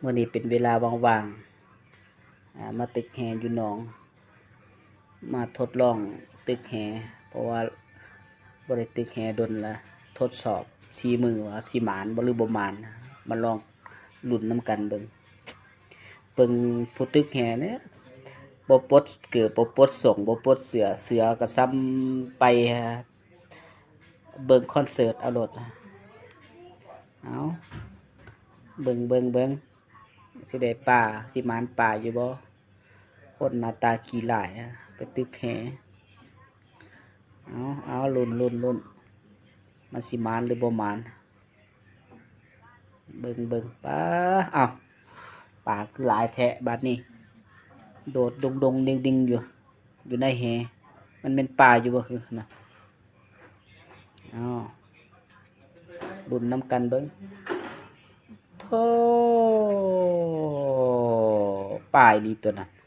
ມື້ນີ້ເປັນເວລາວ່າງໆ ອາ ມາຕຶກແຫຢູ່ໜອງ ມາທົດລອງຕຶກແຫ ເພາະວ່າບໍ່ໄດ້ຕຶກແຫດົນລະ ທົດສອບສີມືວ່າຊິໝານບໍ່ ຫຼື ບໍ່ໝານ ມາລອງລຸ້ນນຳກັນເບິ່ງ ເບິ່ງຜູ້ຕຶກແຫນີ້ ບໍ່ປົດເກີບ ບໍ່ປົດສົ້ງ ບໍ່ປົດເສື້ອ ເສື້ອກໍສ່ຳໄປ ເບິ່ງຄອນເສີດເອົາໂລດ ເອົາ ເບິ່ງ ເບິ່ງ ເບິ່ງ ຊິໄດ້ປາ ຊິໝານປາຢູ່ບໍ່? ຄົນໜ້າຕາຂີ້ລ້າຍ ໄປຕຶກແຫ ເອົາ ເອົາ ລຸ້ນ ລຸ້ນ ລຸ້ນ ມັນຊິໝານ ຫຼື ບໍ່ໝານ? ເບິ່ງ ເບິ່ງ ປາ ເອົ້າ ປາຄືຫຼາຍແທ້ບາດນີ້ ໂດດດົງໆດິງໆຢູ່ ຢູ່ໃນແຫ ມັນແມ່ນປາຢູ່ບໍ່ຫັ້ນນະ? ເອົາ ລຸ້ນນຳກັນເບິ່ງ ໂທ້ ປາອີ່ຫຼີຕົວນັ້ນ